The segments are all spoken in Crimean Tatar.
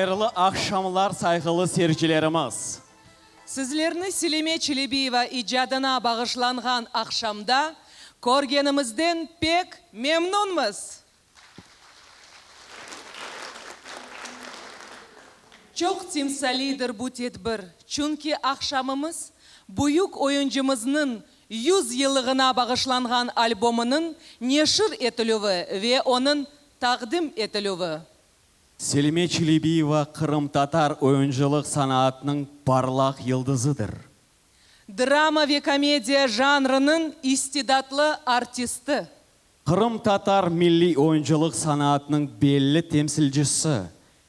Hayırlı aqşamlar, sayğılı seyircilerimiz! Sizlerni Selime Çelebiyeva icadına bağışlanğan aqşamda körgenimizden pek memnunmız! Çoq timsaliydir bu tedbir, çünki aqşamımız büyük oyuncımıznıñ 100 yıllığına bağışlanğan albomınıñ neşir etilüvi ve onıñ taqdim etilüvi. Selime Çelebiyeva qırımtatar oyuncılıq sanaatınıñ parlaq yıldızıdır. Drama ve komediya janrınıñ istidatlı artisti. Qırımtatar milliy oyuncılıq sanaatınıñ belli temsilcisi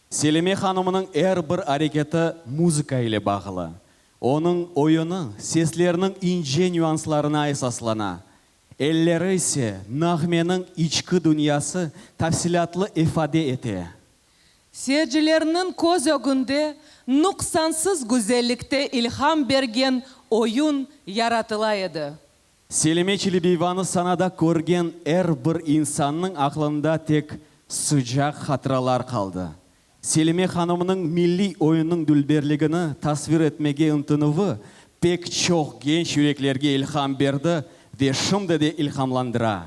Selime hanımnıñ er bir areketi muzıka ile bağlı. Onıñ oyunı seslerniñ ince nüanslarına esaslana, elleri ise nağmeniñ içki dünyası tafsilâtlı ifade ete. Seyircilerniñ köz ögünde nuqsansız güzellikte ilham bergen oyun yaratıla edi. Selime Çelebiyevanı sanada körgen er bir insannıñ aqlında tek sıcaq hatıralar qaldı. Selime hanımnıñ milliy oyunnıñ dülberligini tasvir etmege ıntınuvı pek çoq genç yüreklerge ilham berdi ve şimdi de ilhamlandıra.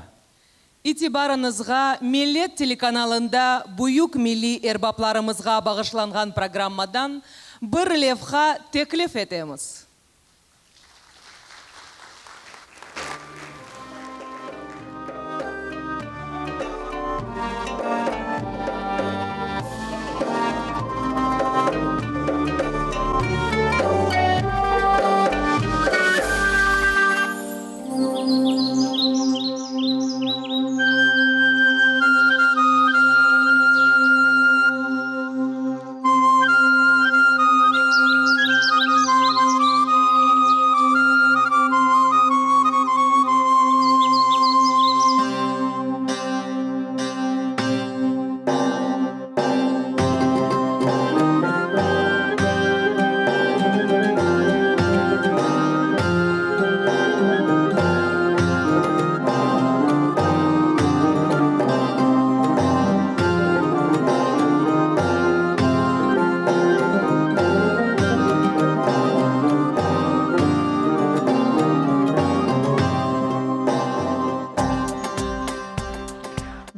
İtibarıñızğa Millet telekanalında büyük milliy erbaplarımızğa bağışlanğan programmadan bir levha teklif etemiz.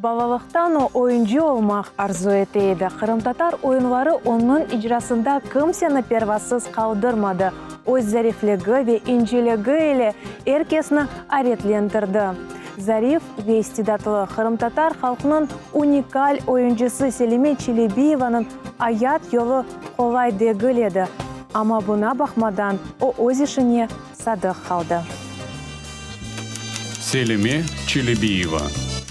Balalıqtan o oyuncı olmaq arzu ete edi. Qırımtatar oyunları onıñ icrasında kimseni pervasız qaldırmadı, öz zarifligi ve inceligi ile er kesni ayretlendirdi. Zarif ve istidatlı qırımtatar halqınıñ unikal oyuncısı Selime Çelebiyevanıñ ayat yolu qolay degil edi, amma buna baqmadan o öz işine sadıq qaldı. Selime Çelebiyeva.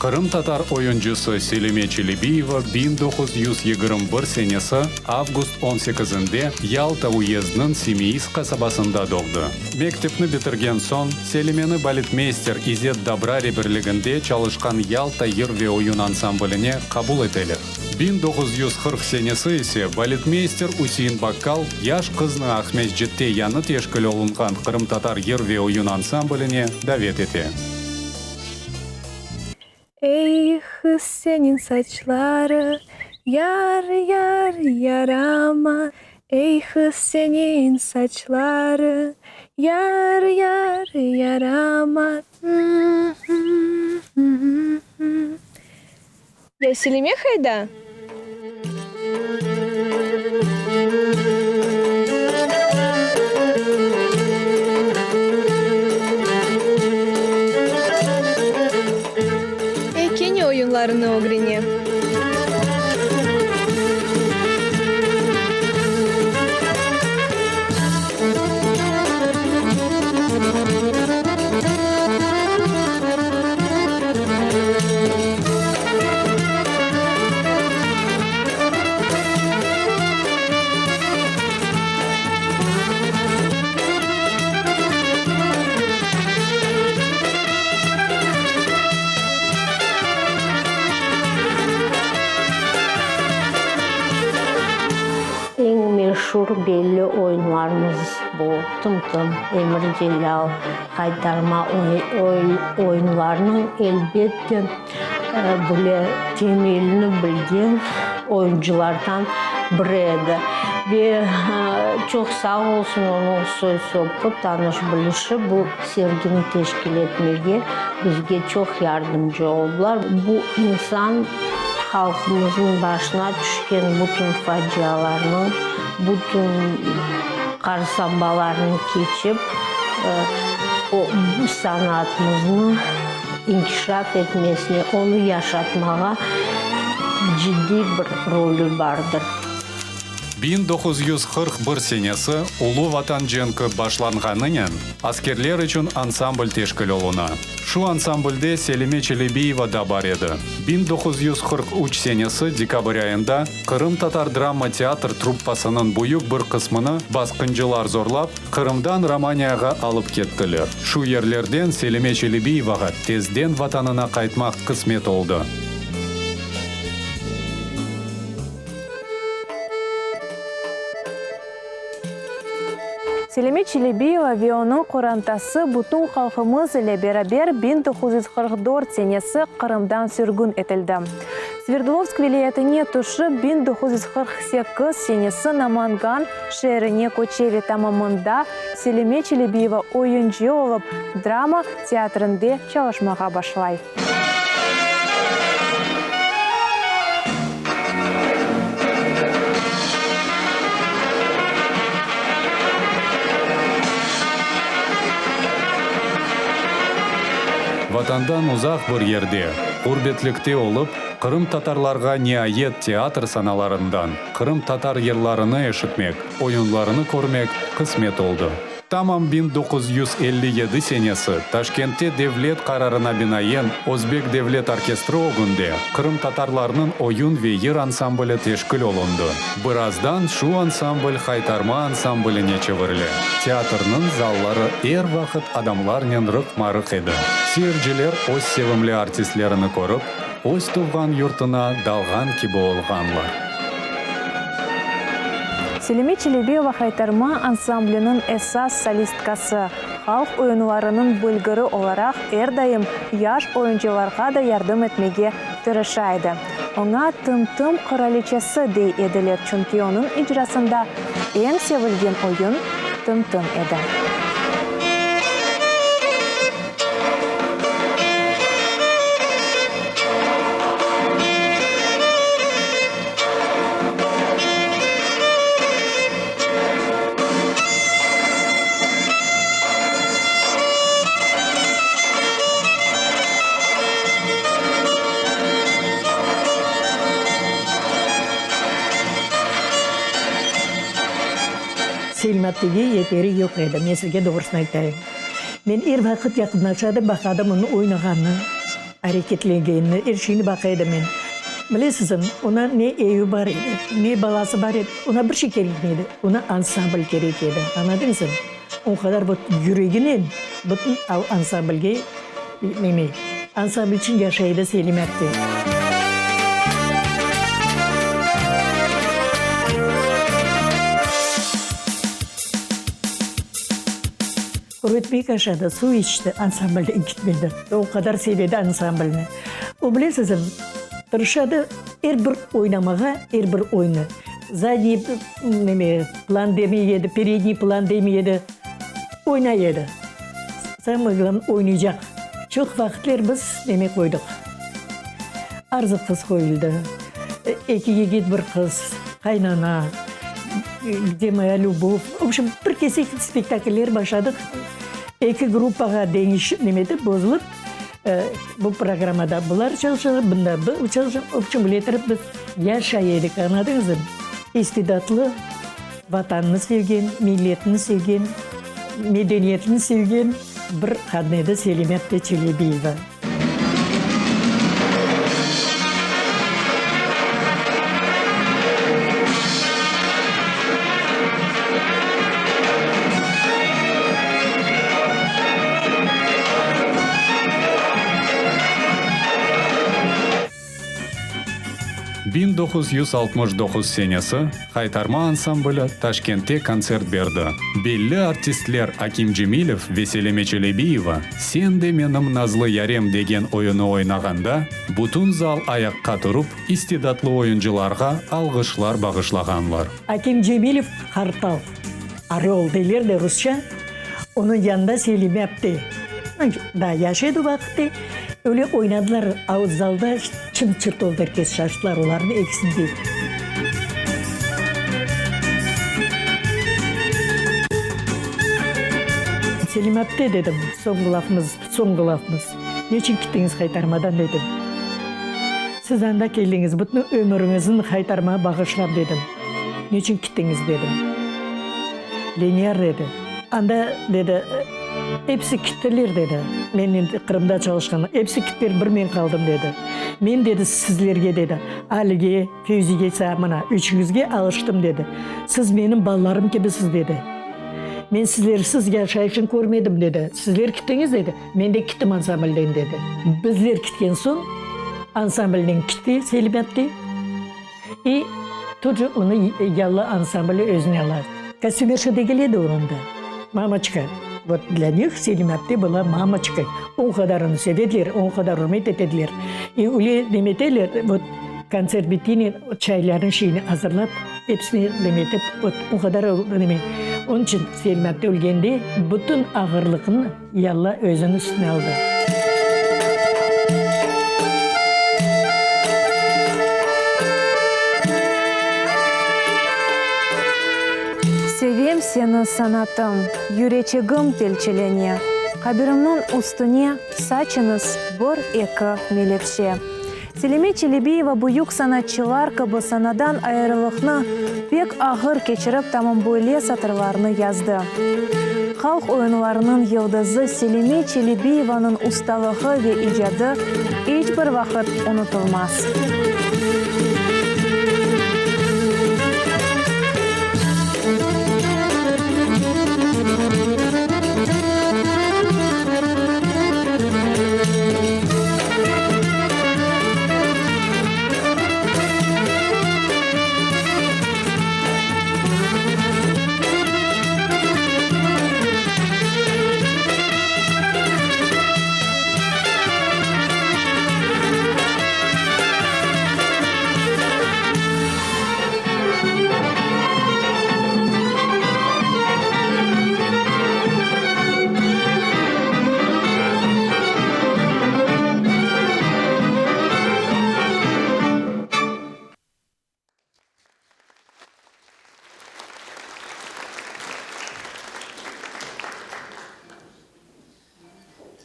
Qırımtatar oyuncısı Selime Çelebiyeva 1921 senesi avgust on sekizinde Yalta uyezdiniñ Simeiz qasabasında doğdı. Mektepni bitirgen soñ, Selimeni baletmeyster İzet Dobra reberliginde çalışqan Yalta yır ve oyun ansambline qabul eteler. 1940 senesi ise baletmeyster Üsein Bakkal yaş qıznı Aqmescitte yañı teşkil olunğan qırımtatar yır ve oyun ansambline davet ete. Ey, qız, seniñ saçları, yar, yar, yarama, Ey, qız, seniñ saçları, yar, yar, yarama. Ya Selime qayda? E, kene oyunlarını ögrene. Eñ meşur, belli oyunlarımız bu Tım-tım, Emir Celâl, Qaytarma oyunlarınıñ, elbette, böyle temelini bilgen oyuncılardan. biri edi. Ve çoq sağ olsun onıñ soy-sopı, tanış-bilişi bu sergini teşkil etmege bizge çoq yardımcı oldılar. Bu insan halqımıznıñ başına tüşken bütün facialarnıñ, bütün qarsambalarnı keçip, o, sanatımıznı inkişaf etmesine, onı yaşatmağa ciddiy bir rolü bardır. 1941 senesi Ulu Vatan cenki başlanğanınen askerler içün ansambl teşkil oluna. Şu ansamblde Selime Çelebiyeva da bar edi. 1943 senesi dekabr ayında Qırımtatar drama teatr truppasınıñ büyük bir qısmını basqıncılar zorlap, Qırımdan Romaniyağa alıp kettiler. Şu yerlerden Selime Çelebiyevağa tezden Vatanına qaytmaq qısmet oldı. Selime Çelebiyeva ve onıñ qorantası bütün halqımız ile beraber 1944 senesi Qırımdan sürgün etildi. Sverdlovsk vilâyetine tüşip, 1948 senesi Namangan şeerine köçe ve tamamında Selime Çelebiyeva oyuncı olıp, drama teatrinde çalışmağa başlay. Vatandan uzaq bir yerde, ğurbetlikte olıp, qırımtatarlarğa niayet teatr sanalarından qırımtatar yırlarını eşitmek, oyunlarını körmek qısmet oldı. Tamam 1957 senesi Taşkentte devlet qararına binaen Özbek devlet orkestri ögünde qırımtatarlarnıñ oyun ve yır ansambli teşkil olundı. Birazdan şu ansambl Haytarma ansambline çevirile. Teatrniñ zalları er vaqıt adamlarnen rıqma-rıq edi. Seyirciler öz sevimli artistlerini körip, öz tuvğan yurtuna dalğan kibi olğanlar. Selime Çelebiyeva Haytarma ansambliniñ esas solistkası, halq oyunlarınıñ bilgiri olaraq er daim yaş oyuncılarğa da yardım etmege tırışa edi. Oña Tım-tım qıraliçesi dey ediler, çünki onıñ icrasında eñ sevilgen oyun Tım-tım edi. Selmattıge yeteri yoq edi, men sizge doğrusını aytayım. Men er vaqıt yaqınlaşadım, baqadım onıñ oynağanını. Areketlengenini, er şeyni baqa edim men. Bilesizmi, ona ne evi bar edi, ne balası bar edi, ona bir şey kerekmey edi, ona ansambl kerek edi, añladıñızmı? O qadar vot yüreginen bütün ansamblge neme, ansambl içün yaşay edi Selim apte. Quru etmek aşadı, suv içti, ansamblden ketmedi. O qadar seve edi ansamblni. O, bilesizmi, tırışadı er bir oynamağa, er bir oyunı. Zadniy, neme, plan demey edi, peredniy plan demey edi, oynay edi. Samoye glavnoye, oynaycaq. Çoq vaqıtler biz neme qoydıq, Arzı qız qoyuldı, Eki yigit, bir qız, Qaynana, Gde moya lübov, v obşem, bir kesek spektakller başladıq. Eki gruppağa deñiş, neme etip, bozulıp, bu programmada bular çalışalar, bunda bu çalışa, v obşem, böyle ettirip biz yaşay edik, añladıñızmı? İstidatlı, Vatanını sevgen, milletini sevgen, medeniyetini sevgen bir qadın edi Selime apte Çelebiyeva. 1969 senesi Haytarma ansambli Taşkentte kontsert berdi. Belli artistler Akim Cemilev ve Selime Çelebiyeva Sen de menim nazlı yarem degen oyunı oynağanda, bütün zal ayaqqa turıp, istidatlı oyuncılarğa alğışlar bağışlağanlar. Akim Cemilev qartal, orel deyler de rusça, onıñ yanında Selime apte, daa yaş edi o vaqıtte, öyle oynadılar aut zalda, çım-çırt oldı er kes, şaştılar olarnı ekisini de. Selime apte, dedim, soñğı lafımız, soñğı lafımız, neçün kittiñiz qaytarmadan, dedim. Siz anda keldiñiz, bütün ömüriñizni qaytarmağa bağışlap, dedim. Neçün kittiñiz, dedim. Leniyar, dedi, anda, dedi, episi kittiler, dedi, mennen Qırımda çalışqanlar, episi kittiler, bir men qaldım, dedi. Men, dedi, sizlerge, dedi, Alige, Fevzige, sa, mına, üçüñizge alıştım, dedi. Siz menim balalarım kibisiz, dedi. Men sizlersiz yaşayışın körmedim, dedi. Sizler kittiñiz, dedi, men de kittim ansamblden, dedi. Bizler kitken soñ, ansamblden kitti Selim apte i тут же onı Yallı ansambli özüne ala. Kostümerşa degil edi o anda, mamoçka. Vot dlâ nih Selim apte была mamoçkay. O qadar onı sevediler, o qadar ürmet etediler. I öyle demeteler, vot kontsert bittiynen çaylarnı şeyni azırlap, Episini demetip, ot, o qadar neme. Onıñ içün Selim apte ölgende bütün ağırlıqnı Yalla özüniñ üstüne aldı. Sevem seni, sanatım, yüreçigim telçelene, Qabirimniñ üstüne saçıñız bir-eki melevşe. Selime Çelebiyeva büyük sanatçılar kibi sanadan ayırılıqnı pek ağır keçirip tamam böyle satırlarnı yazdı. Halq oyunlarınıñ yıldızı Selime Çelebiyevanıñ ustalığı ve icadı iç bir vaqıt unutılmaz.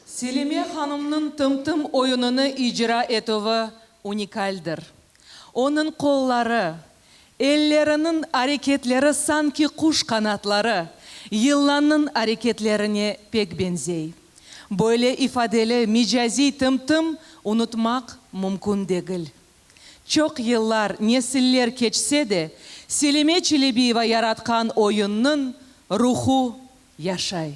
Selime hanımnıñ Tım-tım oyunını icra etüvi unikaldir. Onıñ qolları, Elleriniñ areketleri sanki quş qanatları, yılannıñ areketlerine pek beñzey. Böyle ifadeli mecaziy tım-tım unutmaq mümkün degil. Çoq yıllar, nesiller keçse de, Selime Çelebiyeva yaratqan oyunnıñ ruhu yaşay.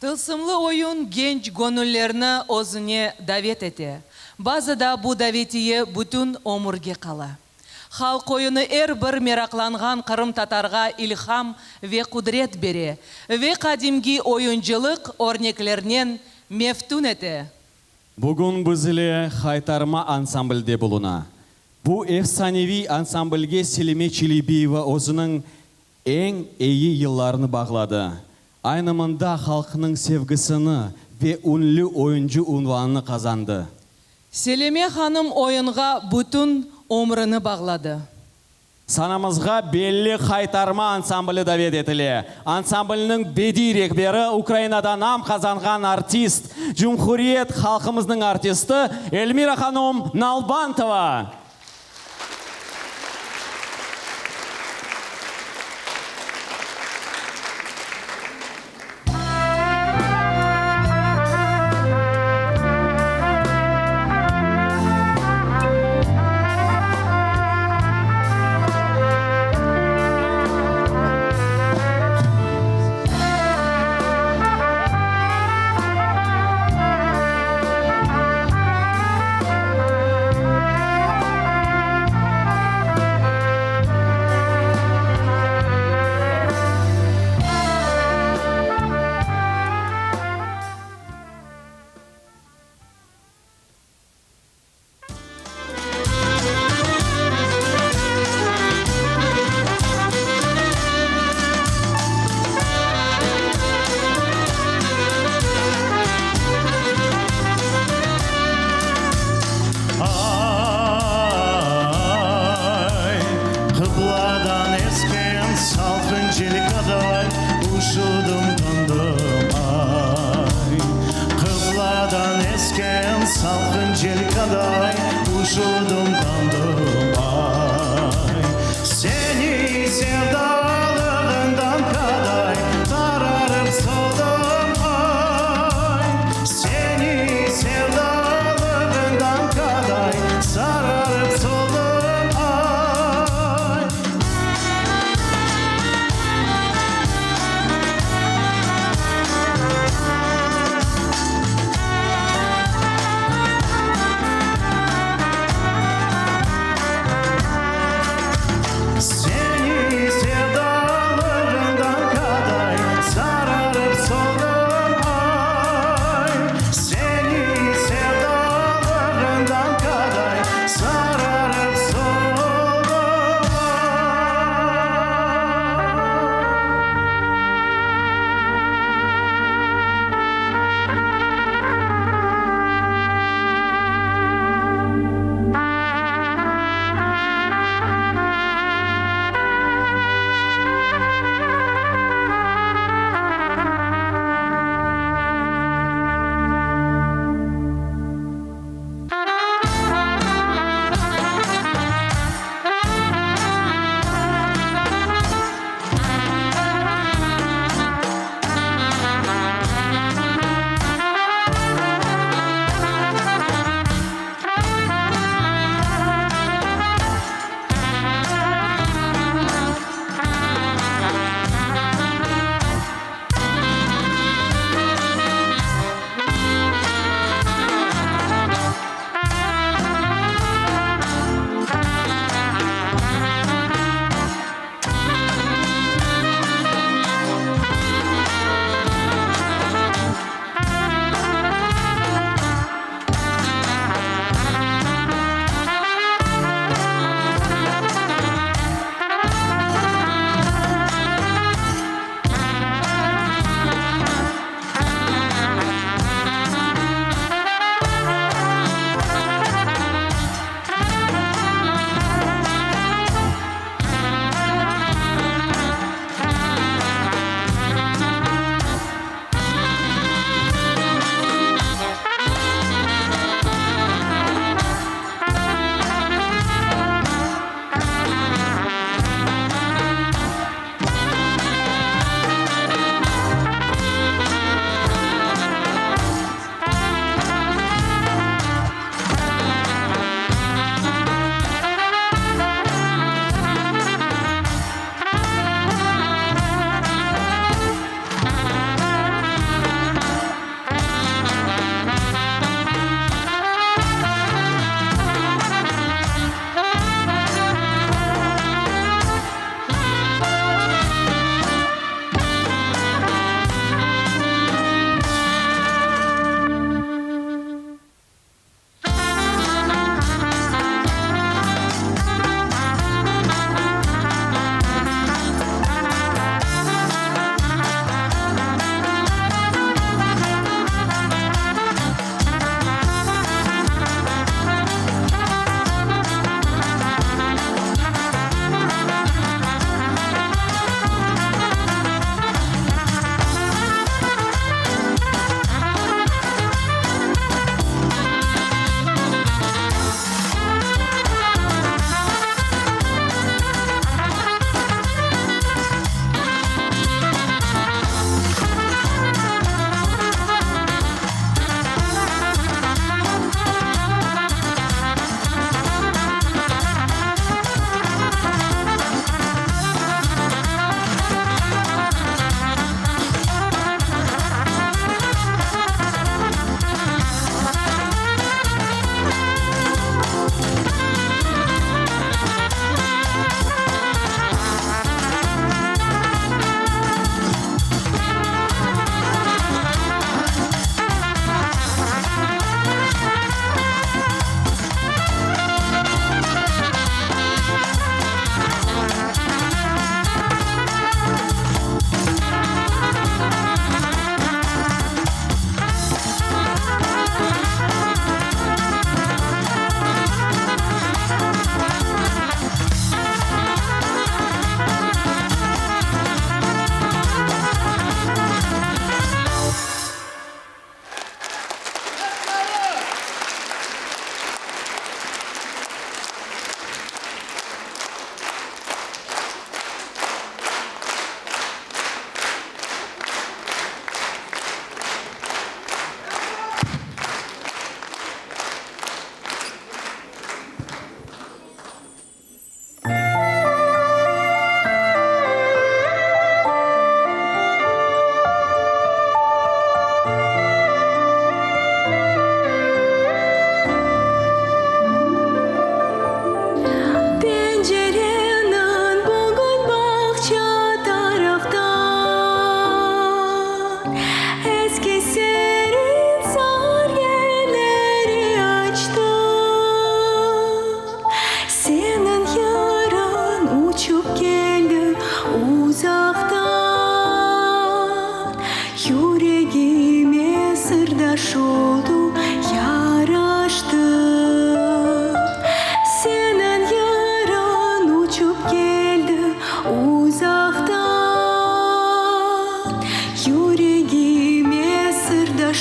Tılsımlı oyun genç göñüllerni özüne davet ete. Bazıda bu davetiye bütün ömürge qala. Halq oyunı er bir meraqlanğan qırımtatarğa ilham ve qudret bere ve qadimgi oyuncılıq örneklernen meftun ete. Bugün biz ile Haytarma ansamblde buluna. Bu efsaneviy ansamblge Selime Çelebiyeva özüniñ eñ eyi yıllarını bağladı. Aynı mında halqnıñ sevgisini ve ünlü oyuncı unvanını qazandı. Selime hanım oyunğa bütün ömrüni bağladı. Sanamızğa belli Haytarma ansambli davet etile. Ansamblniñ bediy rehberi, Ukrainada nam qazanğan artist, cumhuriyet halqımıznıñ artisti Elmira hanum Nalbantova. Ay, qıbladan esken salqın yel qaday, Üşüdim, dondım, ay. Qıbladan esken salqın yel qaday, Üşüdim, dondım, ay. Seni sevdalığından qaday, Sararıp soldım, ay. Seni sevdalığından qaday, Sararıp soldım, ay.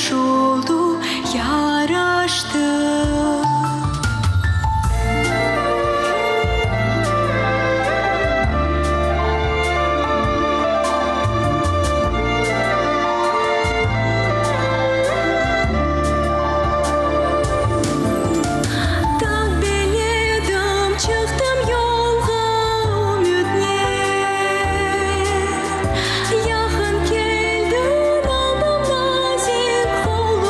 Yahşı oldu, yaraştı. Taq beledim, çıqtım yolğa ümütnen. Yaqın keldiñ, aldım nazik qoluñdan.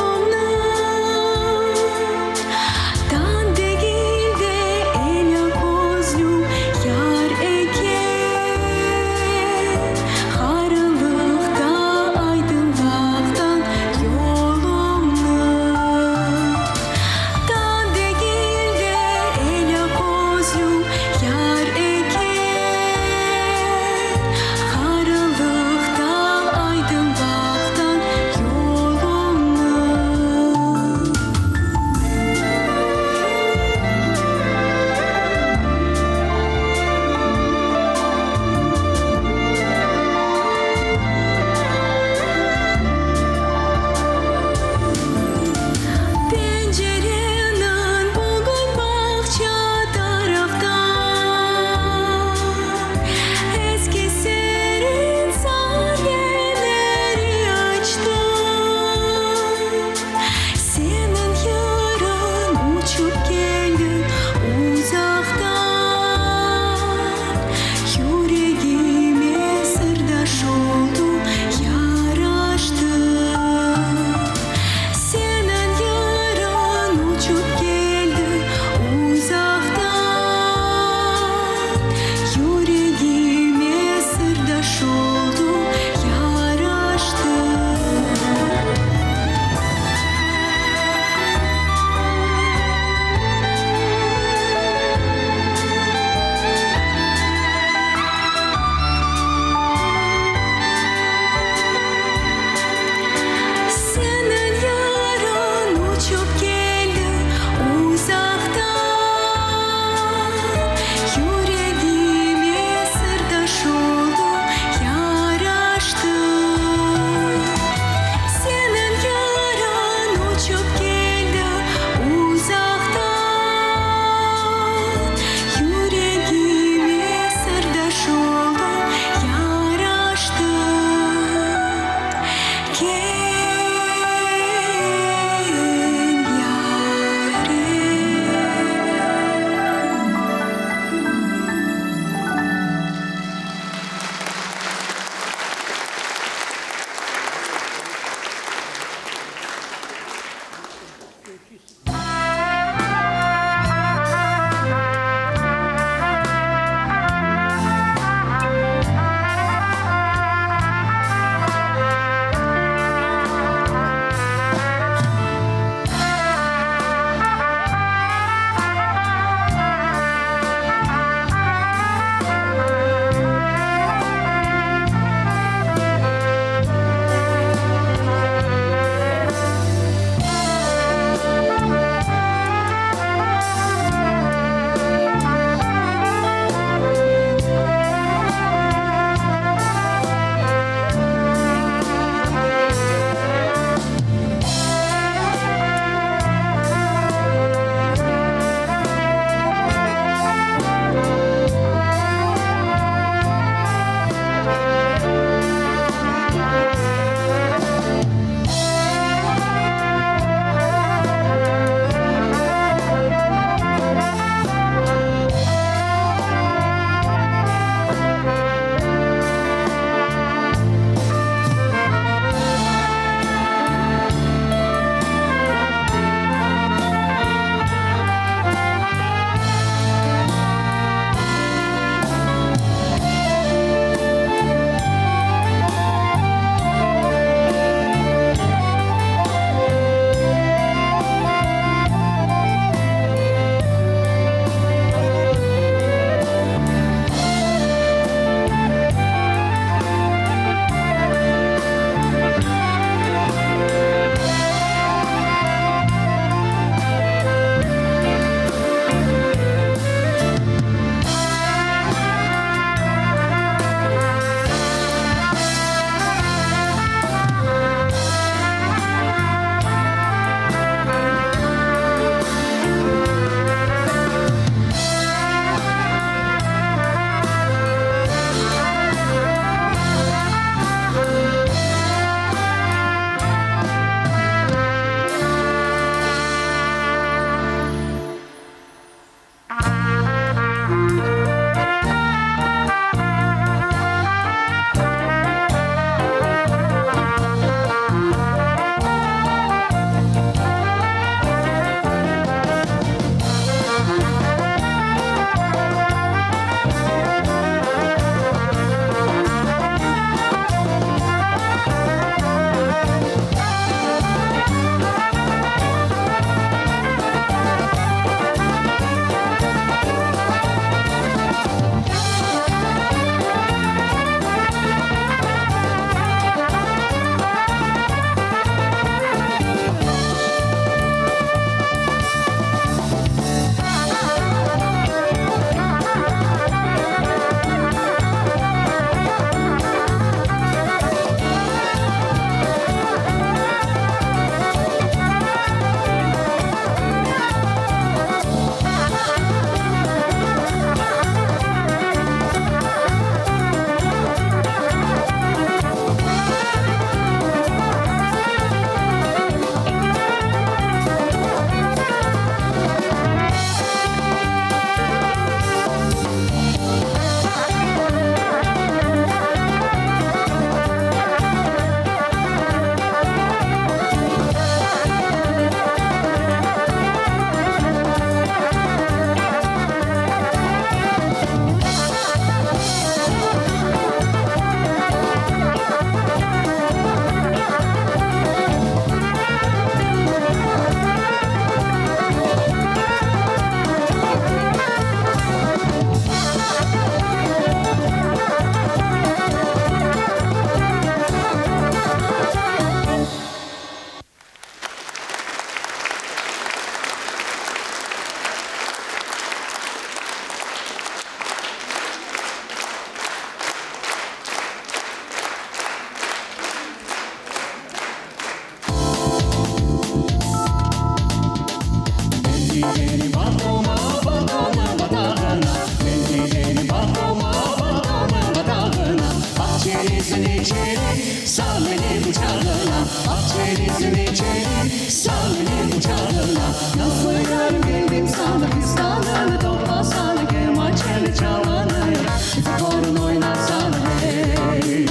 Sal meni quçağına, Aq çelizim içeri, Sal meni quçağına. Nazlı yarim keldim sana, Fistanını toplasana, Kemaçeni çalanay, Bize horon oynasana, hey.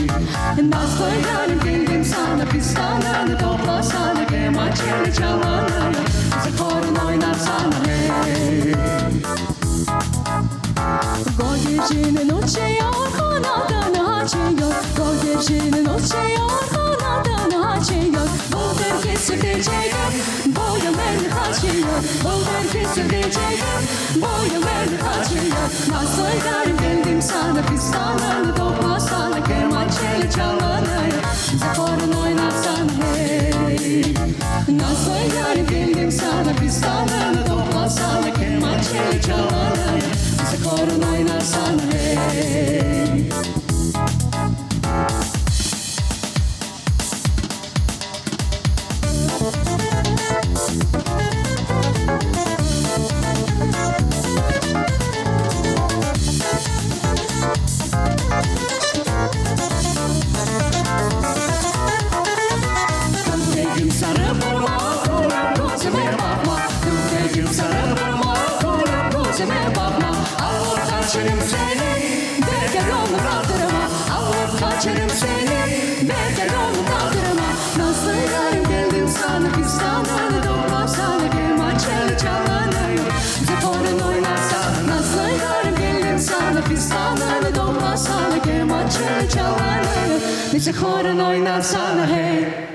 Nazlı yarim keldim sana, Fistanını toplasana, Kemaçeni çalanay, Bize horon oynasana, hey. Gögercinin uçuyor, qanatını açıyor. Gögercinin uçuyor, qanatını açıyor. Buldır kesileceğim, boyu beni kaçıyor. Buldır kesileceğim, boyu beni kaçıyor. Nazlı yarim geldim sana, fistanını toplasana, Kemançeli çalanay, bize horon oynasana, hey. Nazlı yarim geldim sana, fistanını toplasana, Kemançeli çalanay, bize horon oynasana, hey. Tüfegim sarı burma, közüme bakma. Tüfegim sarı burma, közüme bakma. Alıp kaçırım seni, derken onu kaldırma. Alıp kaçırım seni, derken onu kaldırma. Nazlı yarim geldim sana, fistanını toplasana, Kemançeli çalanay, bize horon oynasana. Nazlı yarim geldim sana, fistanını toplasana, Kemançeli çalanay, bize horon oynasana, hey.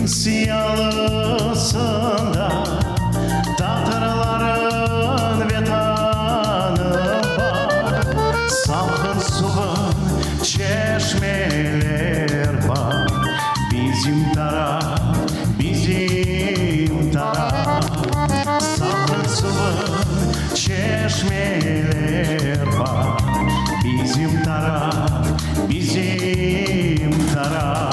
Simsi yalısında tatarların vetanı bar, Salqın suvun çeşmeler bar. Bizim taraf, bizim taraf, Salqın suvun çeşmeler bar. Bizim taraf, bizim taraf.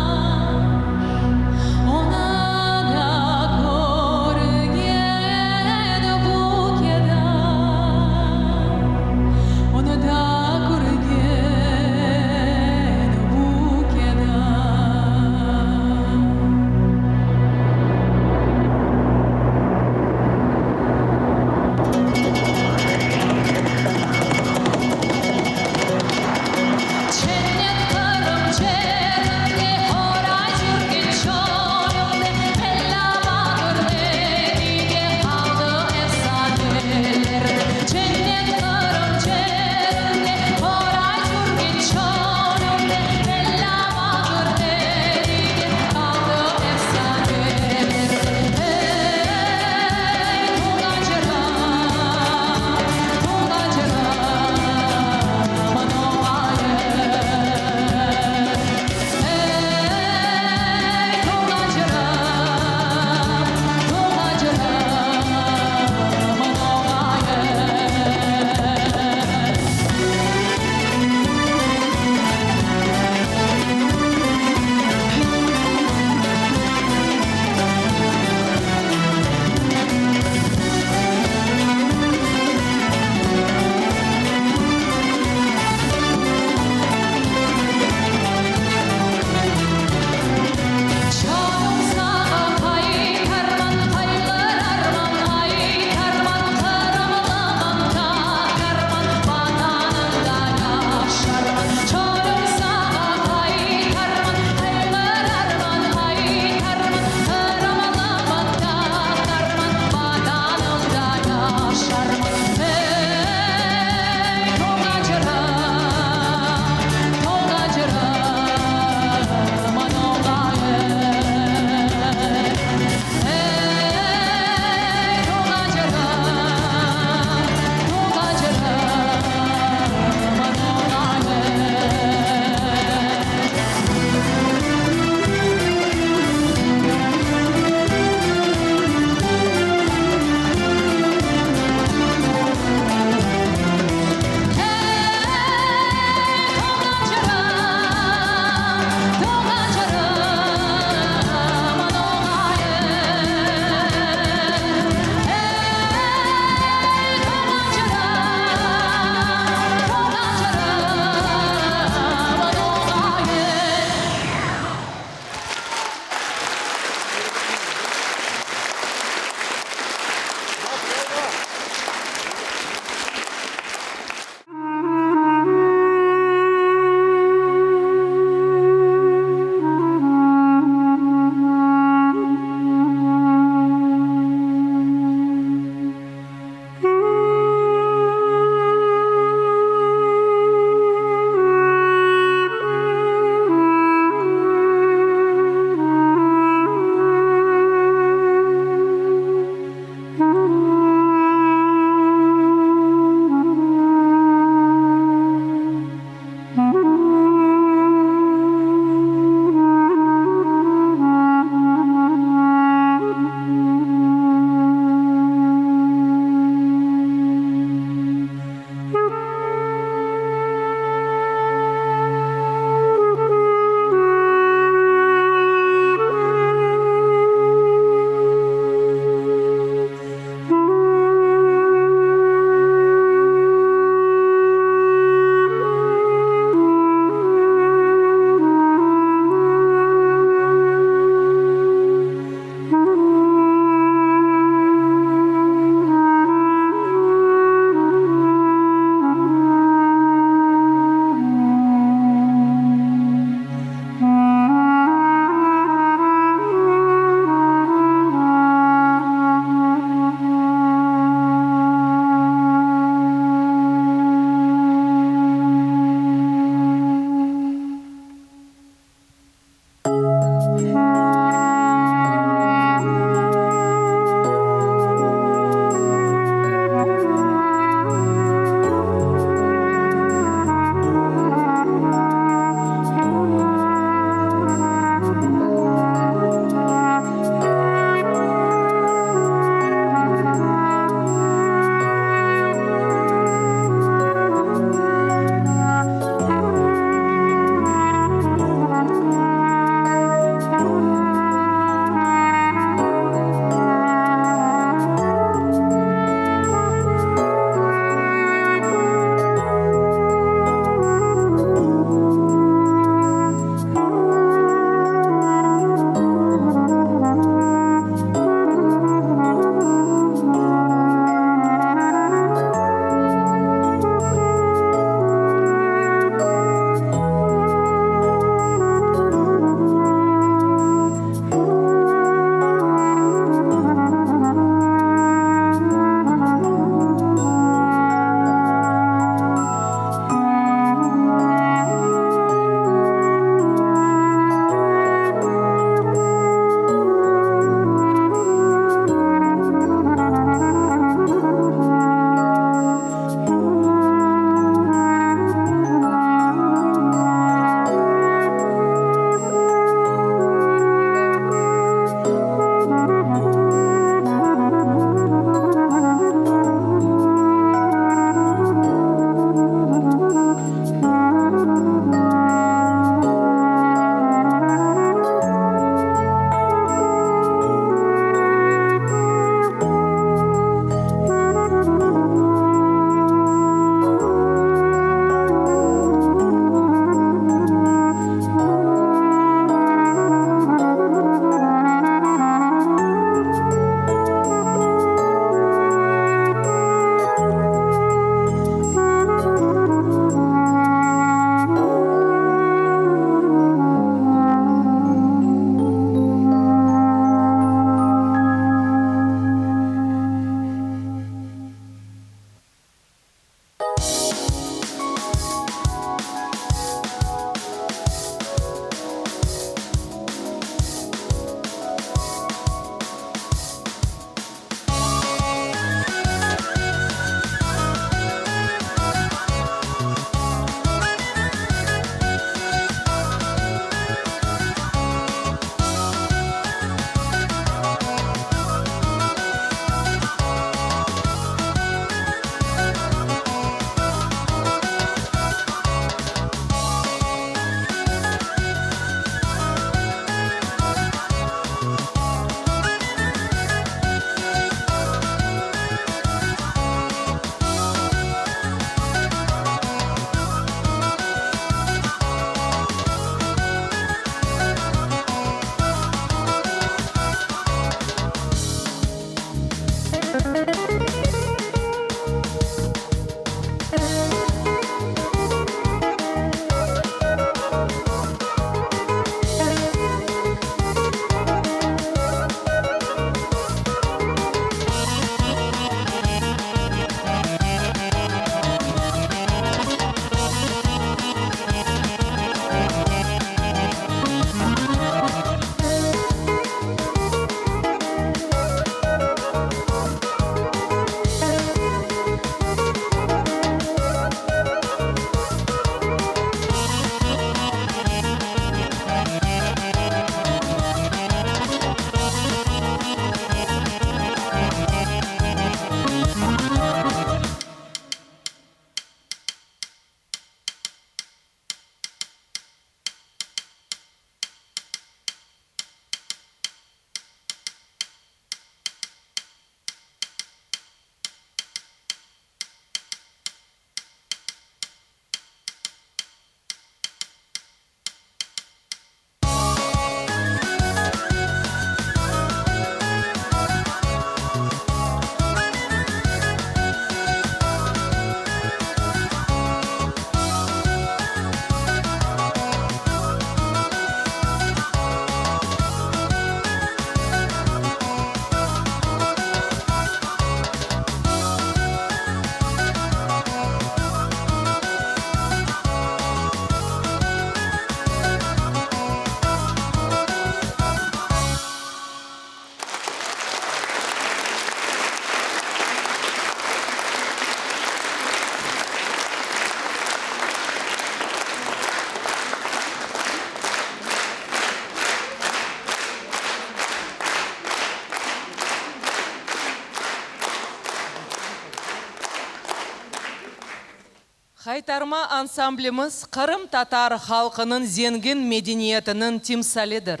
Haytarma ansamblimiz qırımtatar halqınıñ zengin medeniyetiniñ timsalidir.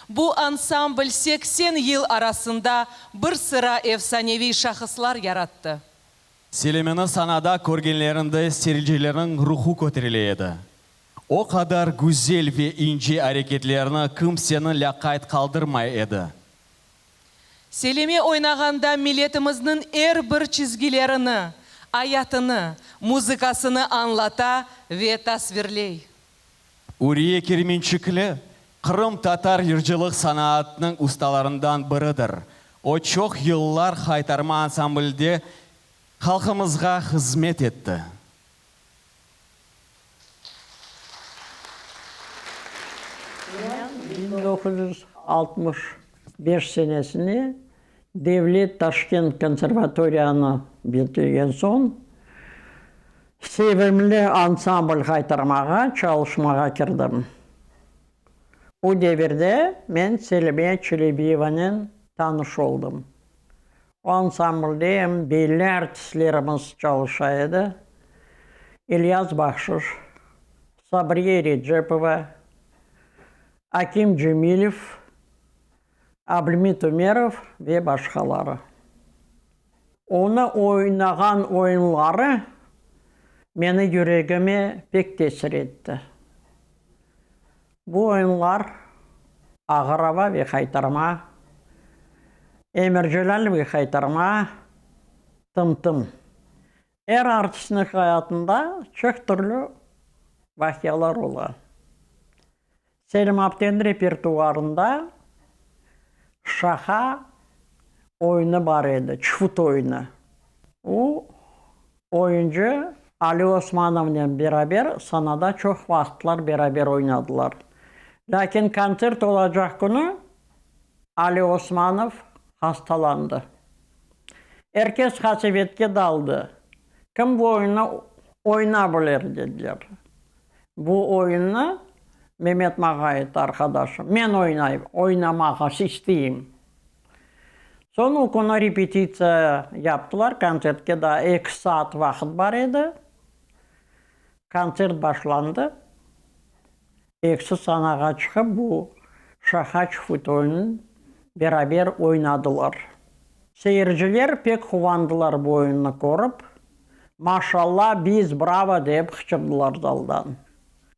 Bu ansambl 80 yıl arasında bir sıra efsaneviy şahıslar yarattı. Selimeni sanada körgenlerinde seyircilerniñ ruhu köterile edi. O qadar güzel ve ince areketlerini kimseni lâqayt qaldırmay edi. Selime oynağanda milletimizniñ er bir çizgilerini, ayatını, muzıkasını añlata ve tasvirley. Uriye Kermençikli, qırımtatar yırcılıq sanaatınıñ ustalarından biridir. O çoq yıllar Haytarma ansamblde halqımızğa hızmet etti. 1965 senesinde Devlet Taşkent konservatoriyanı bitirgen soñ, Sevimli ansambl Haytarmağa çalışmağa kirdim. O devirde men Selime Çelebiyevanen tanış oldım. O ansamblde em belli artistlerimiz çalışa edi, İlyas Bahşış, Sabriye Erecepova, Akim Cemilev, Ablmit Ümerov ve başqaları. Onı oynağan oyunları meni yüregime pek tesir etti. Bu oyunlar Ağır ava ve Haytarma, Emir-Celâl ve Haytarma, Tım-tım. Er artistniñ hayatında çoq türlü vaqialar ola. Selim apteniñ repertuarında şaha oyunı bar edi, çfut oyunı. O, oyuncı Ali Osmanovnen beraber sanada çoq vaqıtlar beraber oynadılar. Lâkin kontsert olacaq künü Ali Osmanov hastalandı. Er kes qasevetke daldı. Kim bu oyunnı oyna bilir, dediler. Bu oyunnı Memet mağa ayttı, arqadaşım, men oynayım, oynamağa isteyim. Soñ o künü repetitsiya yaptılar, kontsertke daa eki saat vaqıt bar edi. Kontsert başlandı. Ekisi sanağa çıqıp, bu şaha çufut oyunın beraber oynadılar. Seyirciler pek quvandılar bu oyunnı körip, Maşalla, biz, bravo! dep qıçırdılar zaldan.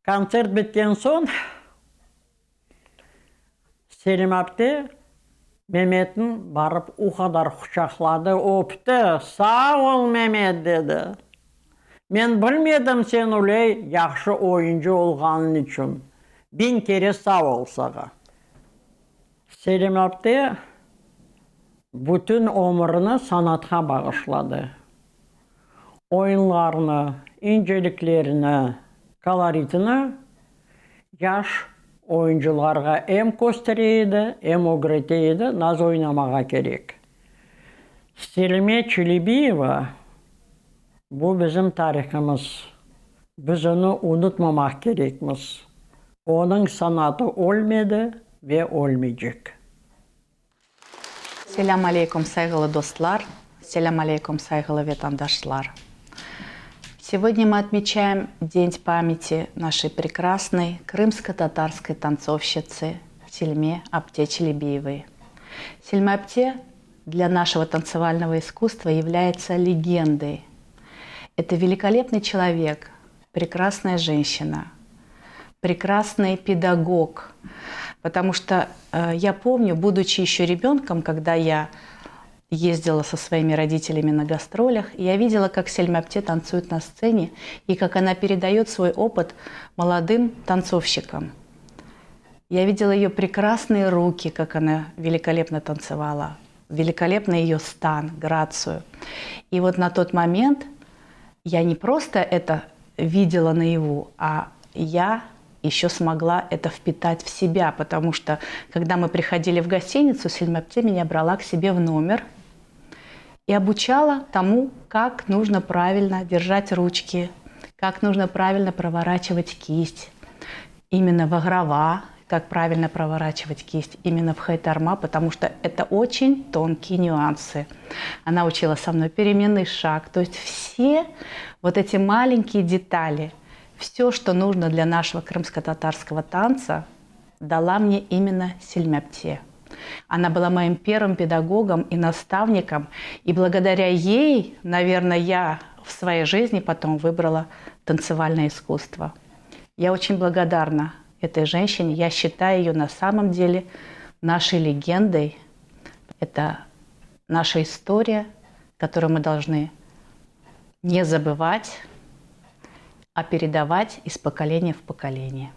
Kontsert bitken soñ, Selim apte Memetni barıp o qadar quçaqladı, öpti, Sağ ol, Memet! dedi. Men bilmedim sen öyle yahşı oyuncı olğanıñ içün. Biñ kere sağ ol sağa. Selim apte bütün ömürini sanatqa bağışladı. Oyunlarını, inceliklerini, koloritini yaş oyuncılarğa em köstere edi, em ögrete edi, naz oynamağa kerek. Selime Çelebiyeva, bu bizim tarihımız, biz onı unutmamaq kerekmiz. Onıñ sanatı ölmedi ve ölmeycek. Selâm aleykum, sayğılı dostlar, Selâm aleykum, sayğılı vetandaşlar. Сегодня мы отмечаем День памяти нашей прекрасной крымско-татарской танцовщицы Сельме Апте Челебиевой. Сельме Апте для нашего танцевального искусства является легендой. Это великолепный человек, прекрасная женщина, прекрасный педагог. Потому что э, я помню, будучи еще ребенком, когда я ездила со своими родителями на гастролях, я видела, как Сельма Апте танцует на сцене и как она передает свой опыт молодым танцовщикам. Я видела ее прекрасные руки, как она великолепно танцевала, великолепно ее стан, грацию. И вот на тот момент я не просто это видела наяву, а я еще смогла это впитать в себя, потому что когда мы приходили в гостиницу, Сельма Апте меня брала к себе в номер и обучала тому, как нужно правильно держать ручки, как нужно правильно проворачивать кисть, именно в агрова. Как правильно проворачивать кисть именно в хайтарма, потому что это очень тонкие нюансы. Она учила со мной переменный шаг, то есть все вот эти маленькие детали, все, что нужно для нашего крымско-татарского танца, дала мне именно Селиме апте. Она была моим первым педагогом и наставником, и благодаря ей, наверное, я в своей жизни потом выбрала танцевальное искусство. Я очень благодарна этой женщине. Я считаю ее на самом деле нашей легендой. Это наша история, которую мы должны не забывать, а передавать из поколения в поколение.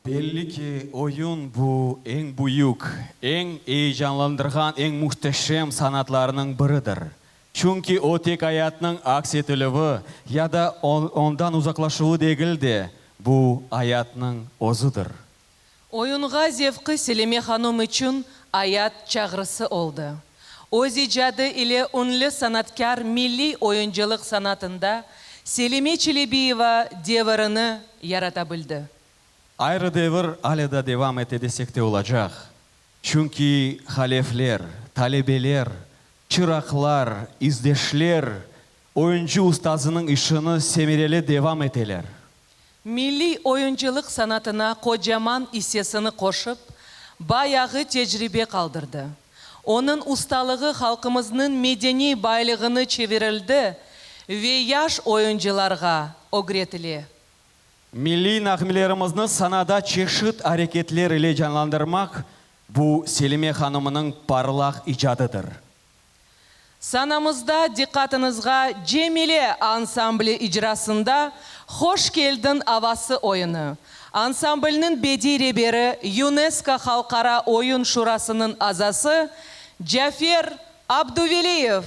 Belli ki, oyun bu eñ büyük, eñ eyecanlandırğan, eñ mühteşem sanatlarnıñ biridir. Çünki o tek ayatnıñ aks etilüvi ya da ondan uzaqlaşuvı degil de, bu ayatnıñ özüdir. Oyunğa zevqı Selime hanum içün ayat çağrısı oldı. Öz icadı ile ünlü sanatkâr milliy oyuncılıq sanatında Selime Çelebiyeva devirini yarata bildi. Ayrı devir ale da devam ete desek de olacaq. Çünki halefler, talebeler, çıraqlar, izdeşler oyuncı ustazınıñ işini semereli devam eteler. Milliy oyuncılıq sanatına qocaman issesini qoşıp, bayağı tecribe qaldırdı. Onıñ ustalığı halqımıznıñ medeniy baylığını çevirildi ve yaş oyuncılarğa ögretile. Milliy nağmelerimizni sanada çeşit areketler ile canlandırmaq, bu Selime hanımınıñ parlaq icadıdır. Sanamızda diqqatıñızğa Cemile ansambli icrasında Hoş keldiñ avası oyunı. Ansamblniñ bediy reberi, UNESCO Halqara oyun şurasınıñ azası Cafer Abduveliyev.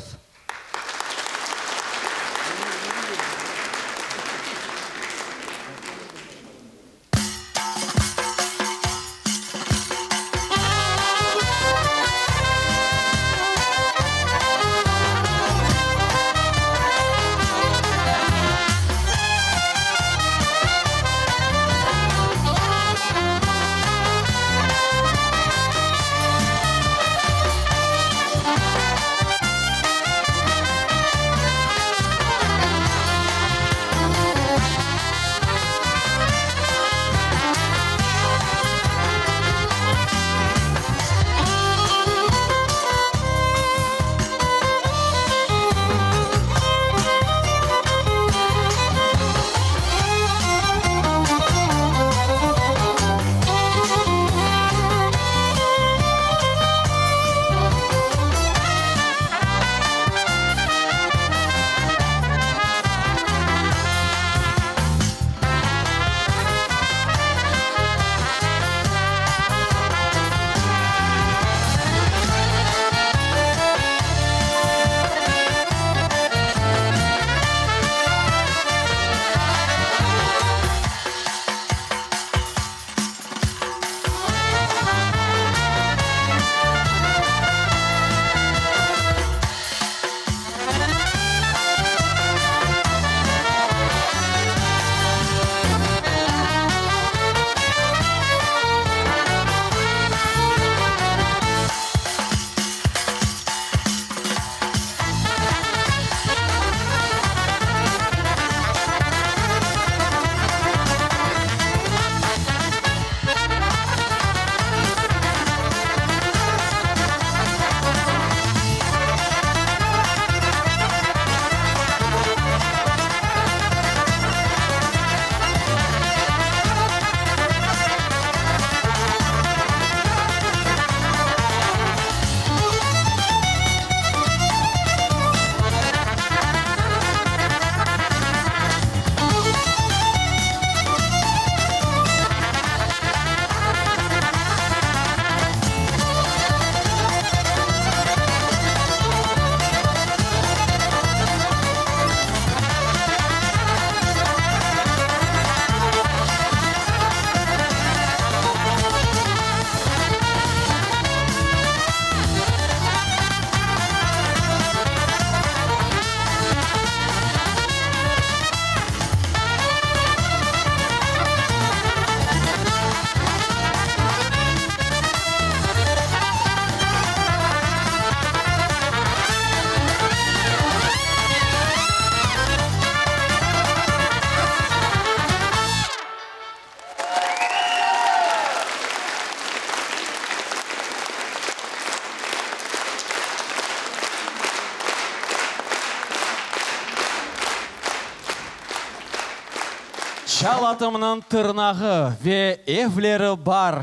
Çal atımnıñ tırnağı ve Evleri bar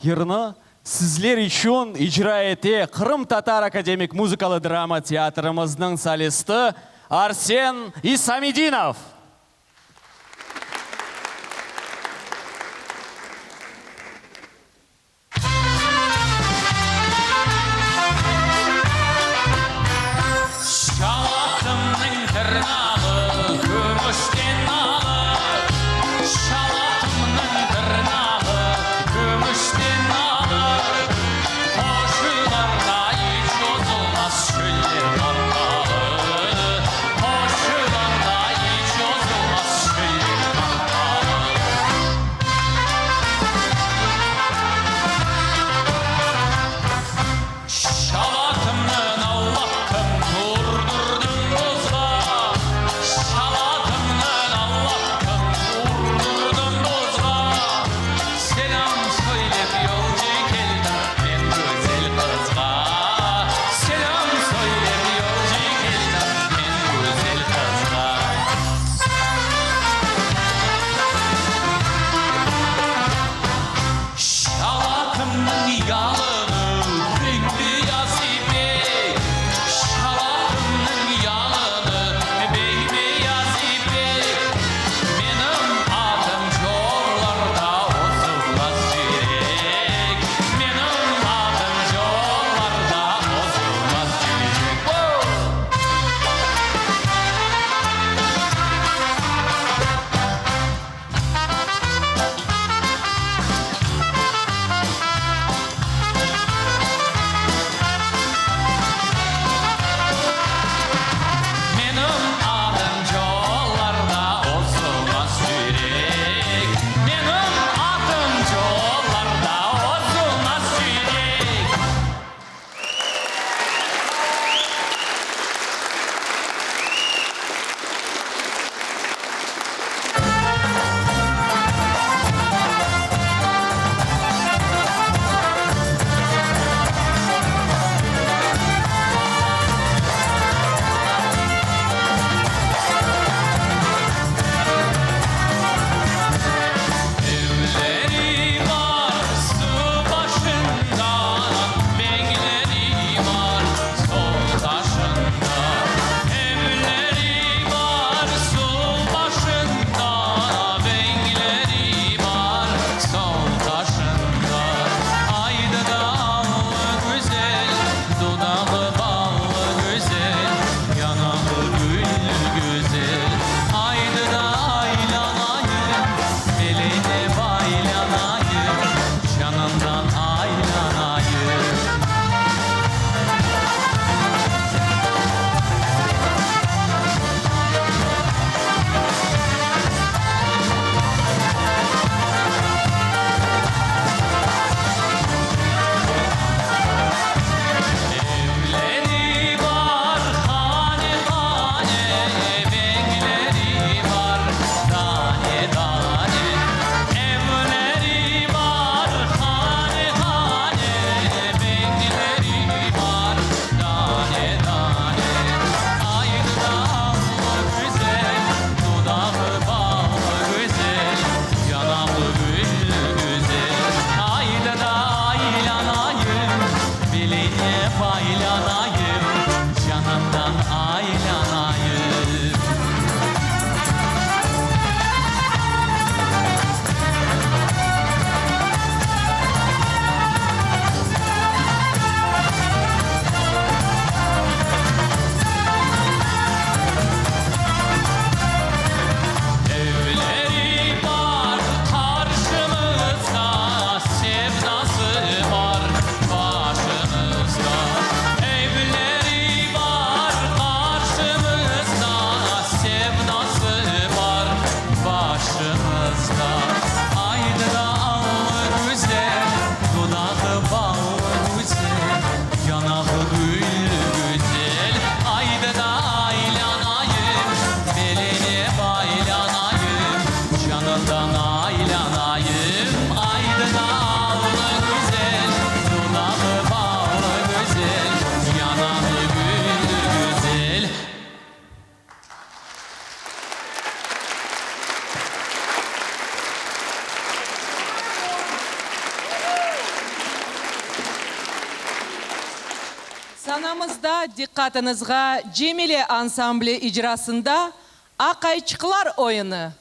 yırını sizler içün icra ete Qırımtatar akademik muzıkalı drama teatrımıznıñ solisti Arsen İsamedinov. Çal atımnıñ tırnağı kümüşten alı, Çal atımnıñ tırnağı kümüşten alı, Qoşularda iç ozulmaz çöller tarqalı, Qoşularda iç. Sanamızda diqqatıñızğa Cemile ansambli icrasında Aqayçıqlar oyunı.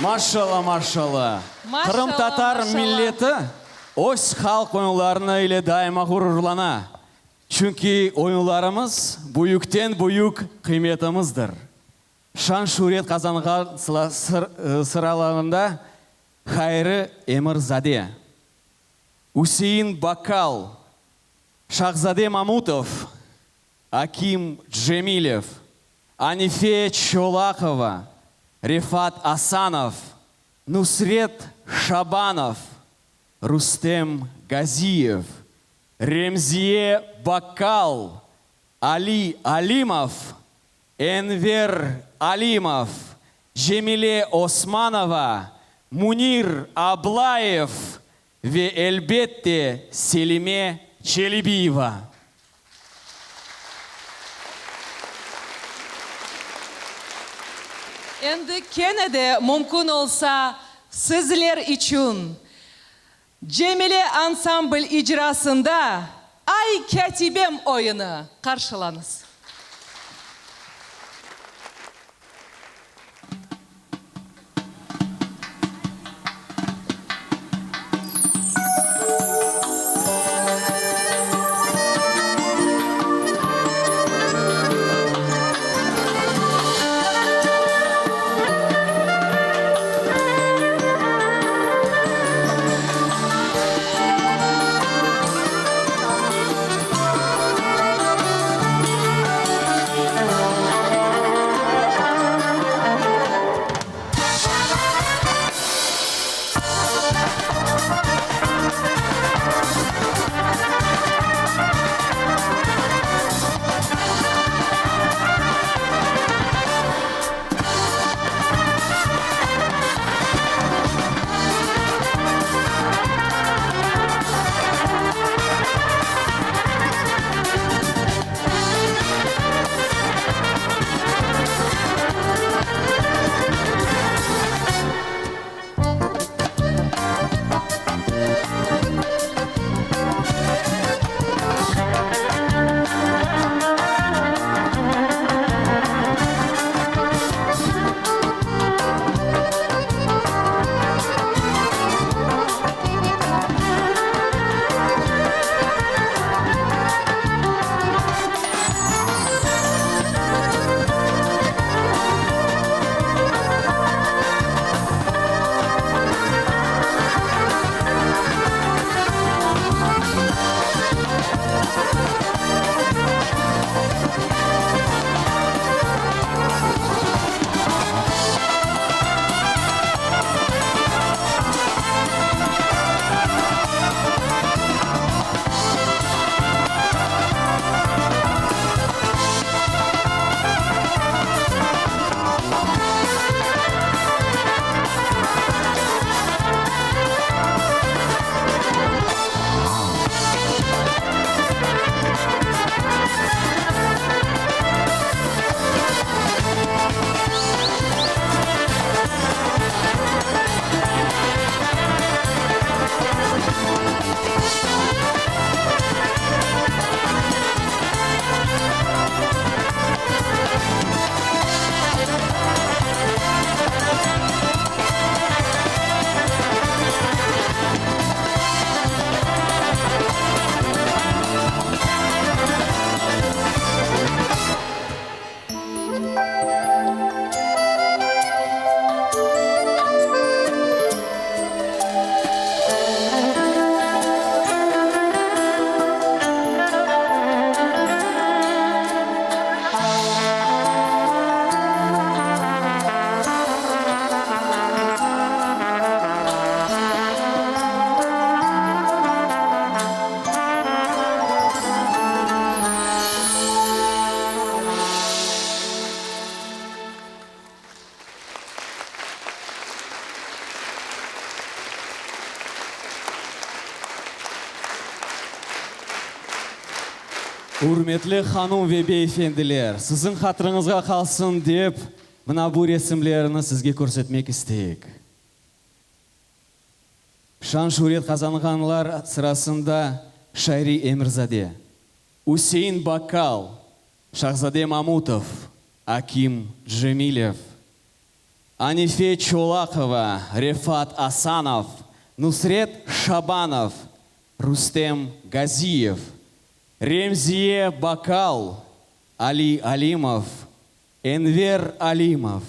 Maşalla, maşalla! Qırımtatar milleti öz halq oyunlarını ile daima ğururlana. Çünki oyunlarımız büyükten-büyük qıymetimizdir. Şan-şüret qazanğan sıralarında Hayri Emirzade, Üsein Bakkal, Şahzade Mamutov, Akim Cemilev, Anife Çolaqova, Refat Asanov, Nusret Şabanov, Rustem Gaziyev, Remziye Bakkal, Ali Alimov, Enver Alimov, Cemile Osmanova, Munir Ablayev ve, elbette, Selime Çelebiyeva. Endi kene de mümkün olsa, sizler içün Cemile ansambl icrasında Ay, kâtibem oyunı qarşılañız. Ürmetli hanum ve beyefendiler, siziñ hatırıñızğa qalsın dep, mına bu resimlerni sizge körsetmek isteyik. Şan-şüret qazanğanlar sırasında Şayri Emirzade, Üsein Bakkal, Şahzade Mamutov, Akim Cemilev, Anife Çolaqova, Refat Asanov, Nusret Şabanov, Rustem Gaziyev, Remziye Bakal, Ali Alimov, Enver Alimov,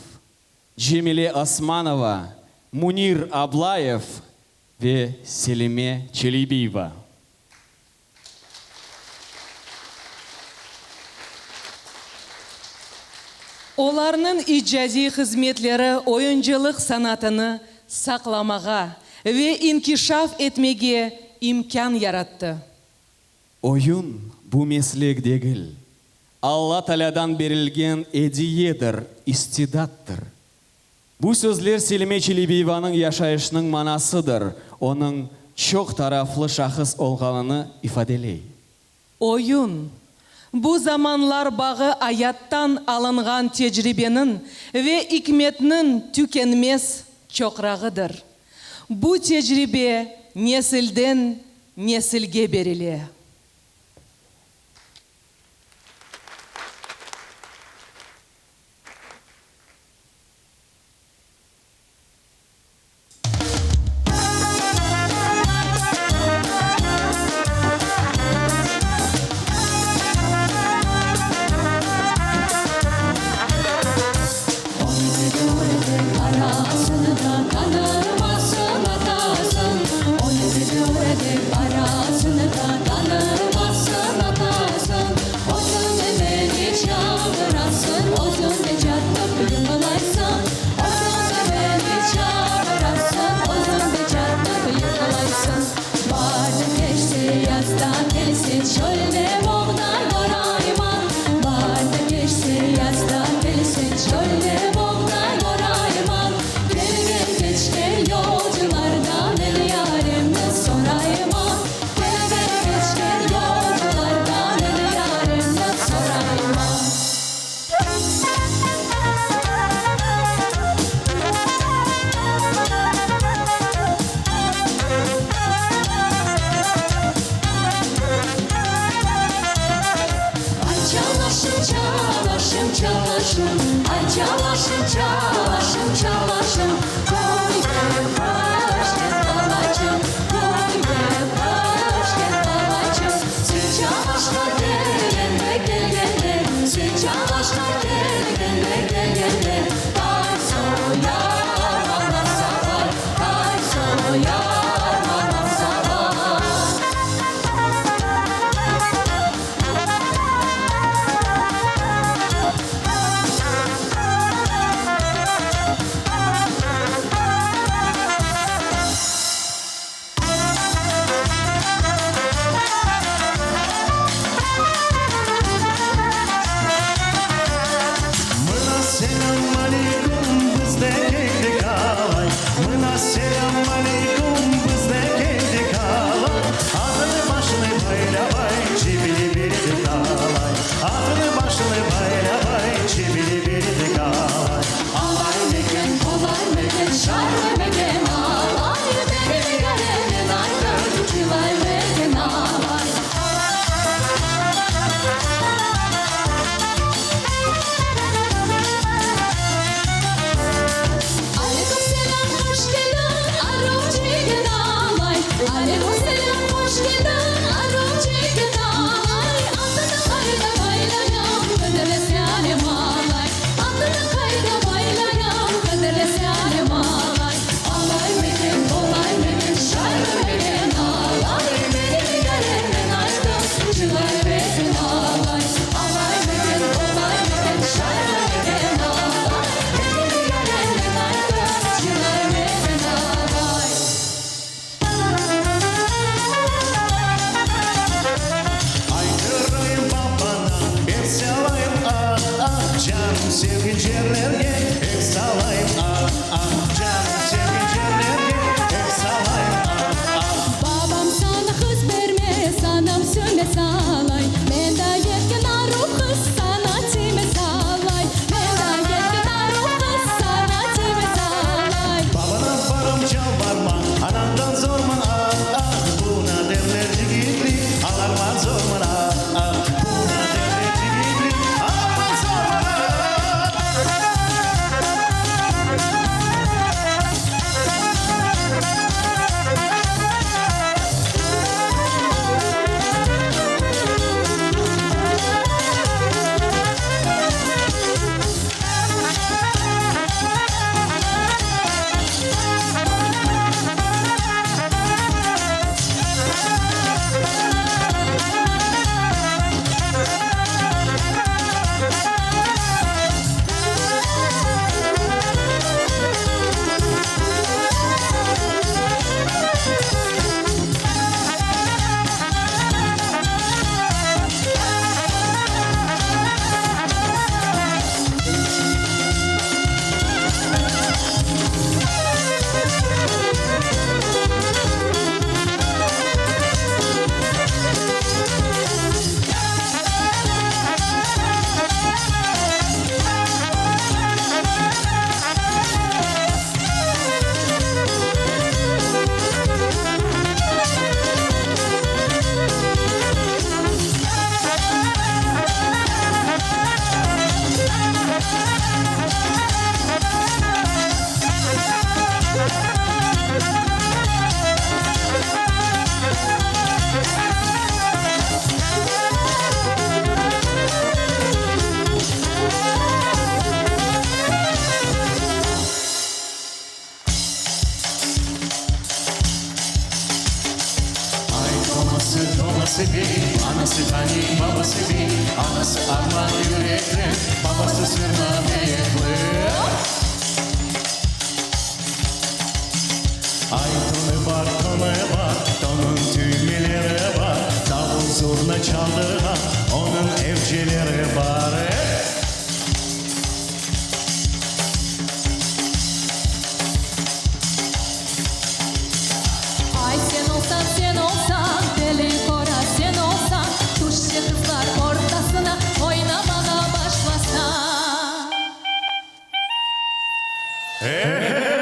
Cemile Osmanova, Munir Ablayev ve Selime Çelebiyeva. Olarnıñ icadiy hızmetleri oyuncılıq sanatını saqlamağa ve inkişaf etmege imkân yarattı. Oyun, bu meslek degil, Alla Taalâdan berilgen ediyedir, istidattır. Bu sözler Selime Çelebiyevanıñ yaşayışınıñ manasıdır, onıñ çoq taraflı şahıs olğanını ifadeley. Oyun, bu zamanlar bağı ayattan alınğan tecribeniñ ve ikmetniñ tükenmez çoqrağıdır. Bu tecribe nesilden nesilge berile. Anası bey, anası ğani, babası bey, Anası arman yürekli, babası sırma bıyıqlı. Ay tonı bar, tonı bar, tonıñ tüymeleri bar, Davul zurna çaldırğan onıñ evcileri bar. Ay sen olsañ, sen olsañ, deli qora sen olsañ, Tüşse qızlar ortasına, oynamağa başlasañ. Eh!